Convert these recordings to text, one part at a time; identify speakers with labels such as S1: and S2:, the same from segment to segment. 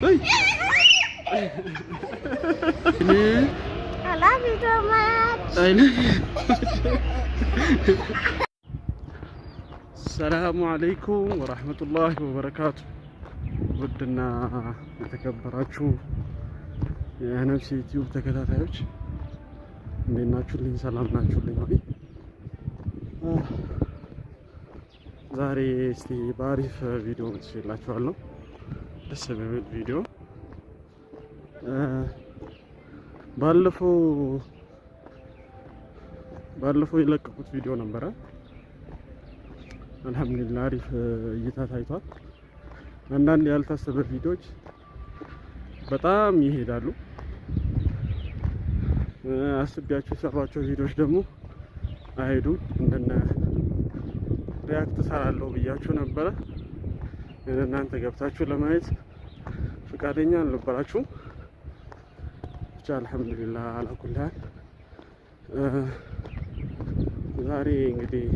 S1: I
S2: love you so much.
S1: I love you. السلام عليكم ورحمة الله وبركاته። ውድና የተከበራችሁ የነፍሴ ዩቲዩብ ተከታታዮች፣ እንዴት ናችሁልኝ? ሰላም ናችሁልኝ ወይ? ዛሬ እስቲ በአሪፍ ቪዲዮ መጥቼላችኋለሁ። ደስ በሚል ቪዲዮ። ባለፈው የለቀቁት ቪዲዮ ነበረ። አልሐምዱሊላህ አሪፍ እይታ ታይቷል። አንዳንድ ያልታሰበ ቪዲዮዎች በጣም ይሄዳሉ። አስቤያቸው የሰሯቸው ቪዲዮዎች ደግሞ አይሄዱም። እንደነ react እሰራለሁ ብያችሁ ነበረ። እናንተ ገብታችሁ ለማየት ፈቃደኛ አልነበራችሁም። ብቻ አልሐምዱሊላህ على كل حال። ዛሬ እንግዲህ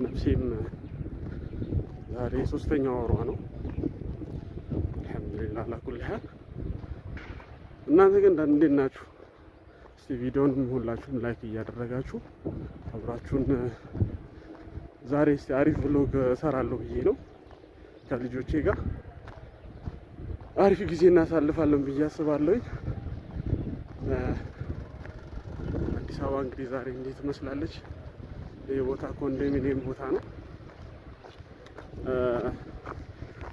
S1: ነፍሴም ዛሬ ሶስተኛ ወሯ ነው። አልሐምዱሊላህ على كل حال። እናንተ ግን እንዴት ናችሁ? እስቲ ቪዲዮን ሁላችሁም like እያደረጋችሁ አብራችሁን ዛሬ እስቲ አሪፍ vlog እሰራለሁ ብዬ ነው። ከልጆቼ ጋር አሪፍ ጊዜ እናሳልፋለን ብዬ አስባለሁኝ። አዲስ አበባ እንግዲህ ዛሬ እንዴት ትመስላለች? ይህ ቦታ ኮንዶሚኒየም ቦታ ነው።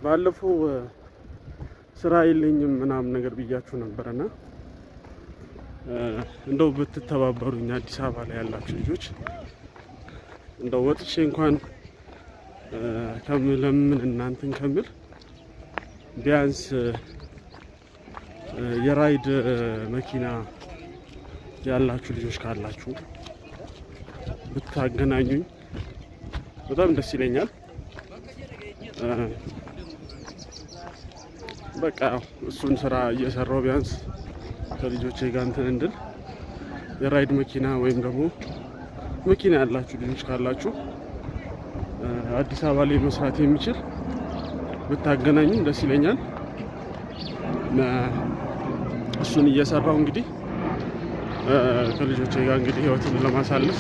S1: ባለፈው ስራ የለኝም ምናምን ነገር ብያችሁ ነበረና እንደው ብትተባበሩኝ፣ አዲስ አበባ ላይ ያላችሁ ልጆች፣ እንደው ወጥቼ እንኳን ከምለምን እናንተን ከምል ቢያንስ የራይድ መኪና ያላችሁ ልጆች ካላችሁ ብታገናኙኝ በጣም ደስ ይለኛል። በቃ እሱን ስራ እየሰራው ቢያንስ ከልጆቼ ጋር እንትን እንድል የራይድ መኪና ወይም ደግሞ መኪና ያላችሁ ልጆች ካላችሁ አዲስ አበባ ላይ መስራት የሚችል ብታገናኙኝ ደስ ይለኛል። እሱን እየሰራው እንግዲህ ከልጆቼ ጋር እንግዲህ ህይወትን ለማሳለፍ፣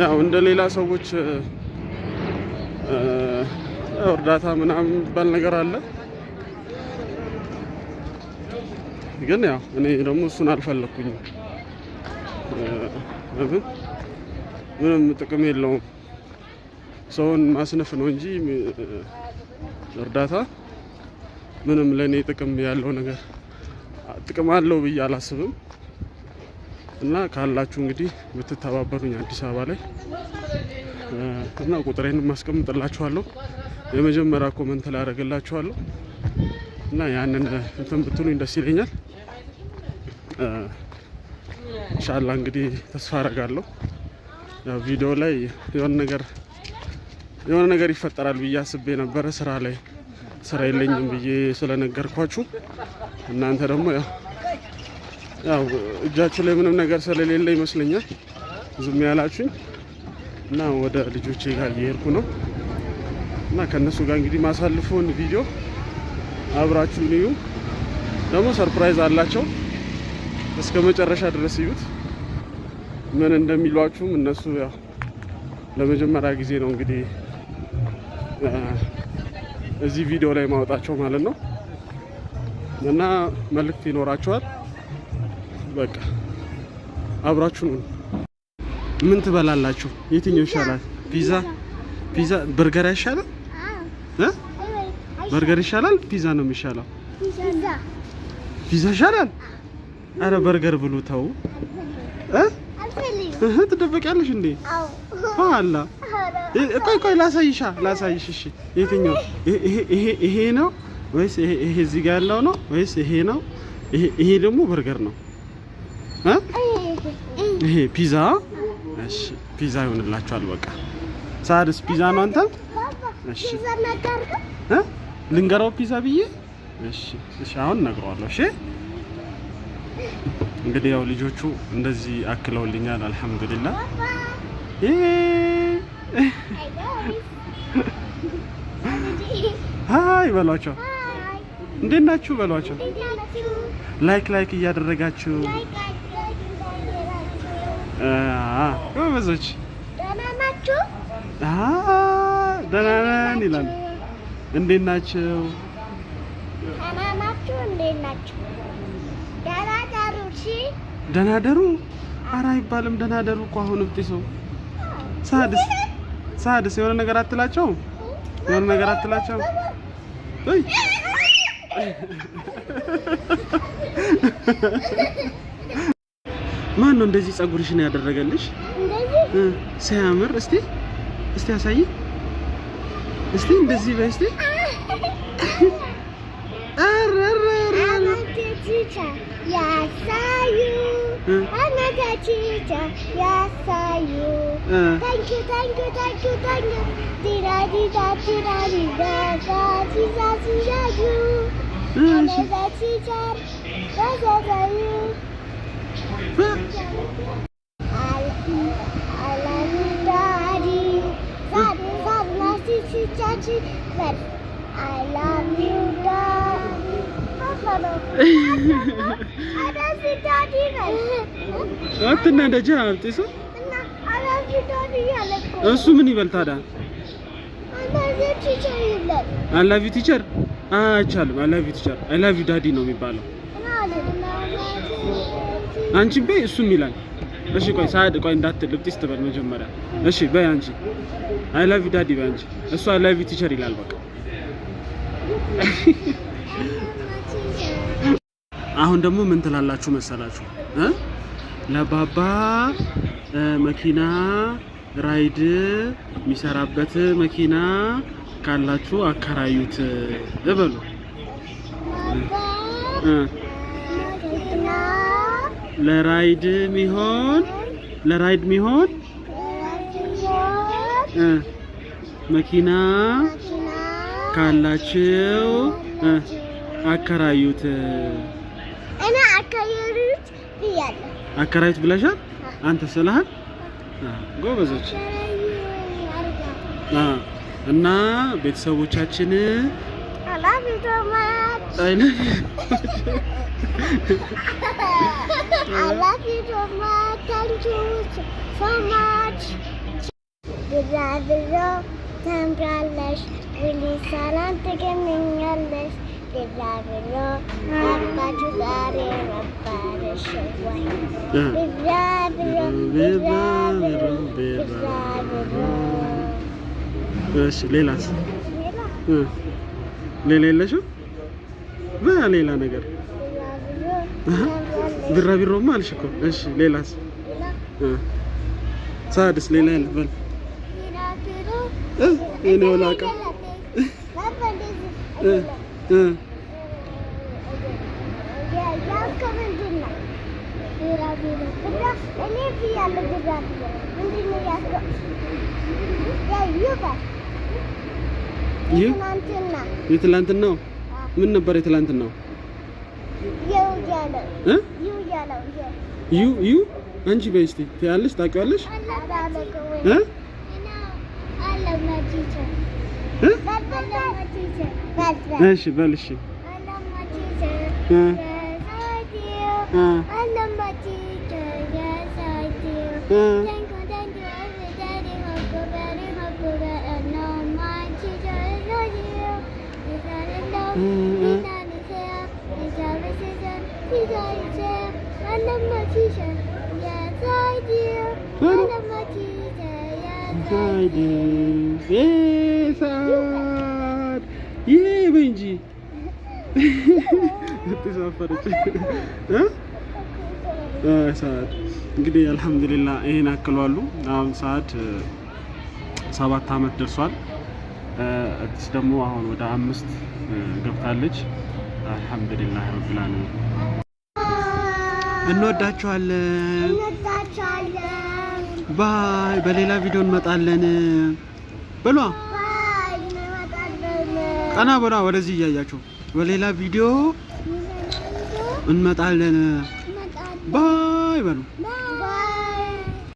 S1: ያው እንደ ሌላ ሰዎች እርዳታ ምናምን የሚባል ነገር አለ። ግን ያው እኔ ደግሞ እሱን አልፈለግኩኝም። ለምን ምንም ጥቅም የለውም። ሰውን ማስነፍ ነው እንጂ እርዳታ ምንም ለእኔ ጥቅም ያለው ነገር ጥቅም አለው ብዬ አላስብም። እና ካላችሁ እንግዲህ ብትተባበሩኝ አዲስ አበባ ላይ እና ቁጥሬን ማስቀምጥላችኋለሁ፣ የመጀመሪያ comment ላይ አደርግላችኋለሁ እና ያንን እንትን ብትሉኝ ደስ ይለኛል። ኢንሻአላህ እንግዲህ ተስፋ አደርጋለሁ። ያው ቪዲዮ ላይ የሆነ ነገር ይፈጠራል ብዬ አስቤ ነበረ። ስራ ላይ ስራ የለኝም ብዬ ስለነገርኳችሁ እናንተ ደግሞ ያው እጃችሁ ላይ ምንም ነገር ስለሌለ ይመስለኛል ዝም ያላችሁኝ። እና ወደ ልጆቼ ጋር እየሄድኩ ነው እና ከእነሱ ጋር እንግዲህ ማሳልፈውን ቪዲዮ አብራችሁ እዩ። ደግሞ surprise አላቸው። እስከ መጨረሻ ድረስ እዩት። ምን እንደሚሏችሁም እነሱ ያው ለመጀመሪያ ጊዜ ነው እንግዲህ እዚህ ቪዲዮ ላይ ማውጣቸው ማለት ነው እና መልእክት ይኖራቸዋል። በቃ አብራችሁ ነው። ምን ትበላላችሁ? የትኛው ይሻላል? ፒዛ ፒዛ በርገር አይሻልም? እ በርገር ይሻላል? ፒዛ ነው የሚሻለው? ፒዛ ይሻላል። አረ በርገር ብሉ ተው። እ እህ ትደበቂያለሽ እንዴ? አላ ቆይ ቆይ ላሳይሻ ላሳይሽ። እሺ የትኛው? ይሄ ይሄ ነው ወይስ ይሄ? ይሄ እዚህ ጋር ያለው ነው ወይስ ይሄ ነው? ይሄ ይሄ ደግሞ በርገር ነው እ ይሄ ፒዛ። እሺ ፒዛ ይሆንላችኋል። በቃ ሳድስ ፒዛ ነው አንተ። እሺ እ ልንገራው ፒዛ ብዬ። እሺ እሺ አሁን እነግረዋለሁ። እሺ እንግዲህ ያው ልጆቹ እንደዚህ አክለውልኛል። አልሐምዱሊላህ። Hi በሏቸው። እንዴት ናችሁ በሏቸው። Like like እያደረጋችሁ ጎበዞች።
S2: ደህና ናችሁ?
S1: ደህና ነን ይላሉ። እንዴት ናቸው?
S2: ደህና ናችሁ? እንዴት ናችሁ? ደህና ደሩ። እሺ።
S1: ደህና ደሩ። ኧረ አይባልም ደህና ደሩ እኮ አሁን እብጤ ሰው። ሳድስ ሳድስ የሆነ ነገር አትላቸው፣ የሆነ ነገር አትላቸው። እይ፣ ማን ነው እንደዚህ ፀጉርሽን ያደረገልሽ?
S2: እንደዚህ።
S1: ሲያምር! እስቲ እስቲ አሳይ እስቲ፣ እንደዚህ በይ እስቲ። ኧረ ኧረ ኧረ!
S2: Teacher ያሳዩ። አናታ teacher ያሳዩ። Thank you, thank you, thank you, thank you. ዲራ ዲዳ ዲራ ዲዳ ዲዳ ዲዳ ዩ። አናታ teacher ያሳዩ። I love you, Daddy. Sad, sad, nasty, chachi, but I love you, Daddy. Papa, no. I love you, Daddy.
S1: አትናደጂ አብጤ ሰው።
S2: እና I love you, Daddy ያለ እኮ።
S1: እሱ ምን ይበል ታዲያ?
S2: I love you, teacher ይላል።
S1: I love you, teacher አይቻልም። I love you, teacher፣ I love you, Daddy ነው የሚባለው።
S2: እና አለ
S1: አንቺ በይ፣ እሱም ይላል። እሺ ቆይ ሳድ፣ ቆይ እንዳትል፣ ልብጢስ ትበል መጀመሪያ። እሺ በይ አንቺ፣ I love you, Daddy በይ አንቺ። እሱ I love you, teacher ይላል። በቃ አሁን ደግሞ ምን ትላላችሁ መሰላችሁ እ ለባባ መኪና ራይድ የሚሰራበት መኪና ካላችሁ አከራዩት እበሉ።
S2: መኪና
S1: ለራይድ ሚሆን መኪና
S2: መኪና
S1: ካላችሁ አከራዩት።
S2: እኔ አካባቢዎች ብያለሁ።
S1: አከራዩት ብለሻል። አንተ ስልሃል። ጎበዞች። እና ቤተሰቦቻችን
S2: I love you so much. I love you so much. Thank you so much. ቢራቢሮ ታምራለሽ፣ ሁሉ ሰላም ትገኛለሽ። ቢራቢሮ አባቱ ዛሬ ነበረሽ ወይ? ቢራቢሮ ቢራቢሮ ቢራቢሮ።
S1: እሺ ሌላስ?
S2: ሌላ?
S1: ሌላ የለሽም? በሌላ ነገር።
S2: ቢራቢሮ ታምራለሽ።
S1: ቢራቢሮማ አልሽ እኮ። እሺ ሌላስ?
S2: ሌላ?
S1: ሳድስ ሌላ የለ በል።
S2: ቢራቢሮ
S1: የኔ ወላቃ። እ እ
S2: ያልከው ምንድን ነው? ቢራቢሮ እኔ ብያለሁ። ቢራቢሮ ምንድን ነው ያልከው? ይበል።
S1: ይህ
S2: የትናንትና።
S1: የትላንትናው ምን ነበር? የትላንትናው?
S2: የው ያለው።
S1: እ
S2: ዩ ያለው።
S1: ዩ ዩ። አንቺ በይ እስቲ፣ ትያለሽ፣ ታውቂዋለሽ እ እ እሺ በል፣ እሺ። እ እ እ እ
S2: I love my teacher, yes I do. I love my teacher, yes I do.
S1: ሳድ ይሄ በይ እንጂ ተሳፈረች እ ሳድ እንግዲህ አልሐምዱሊላህ ይሄን አክሏሉ። አሁን ሳድ 7 አመት ደርሷል። አዲስ ደግሞ አሁን ወደ 5 ገብታለች። አልሐምዱሊላህ ረቢል ዓለሚን። እንወዳችኋለን።
S2: እንወዳችኋለን።
S1: Bye። በሌላ ቪዲዮ እንመጣለን። በሏ።
S2: Bye፣ እንመጣለን።
S1: ቀና በሏ፣ ወደዚህ እያያችሁ በሌላ ቪዲዮ እንመጣለን።
S2: እንመጣለን።
S1: Bye በሉ።
S2: Bye.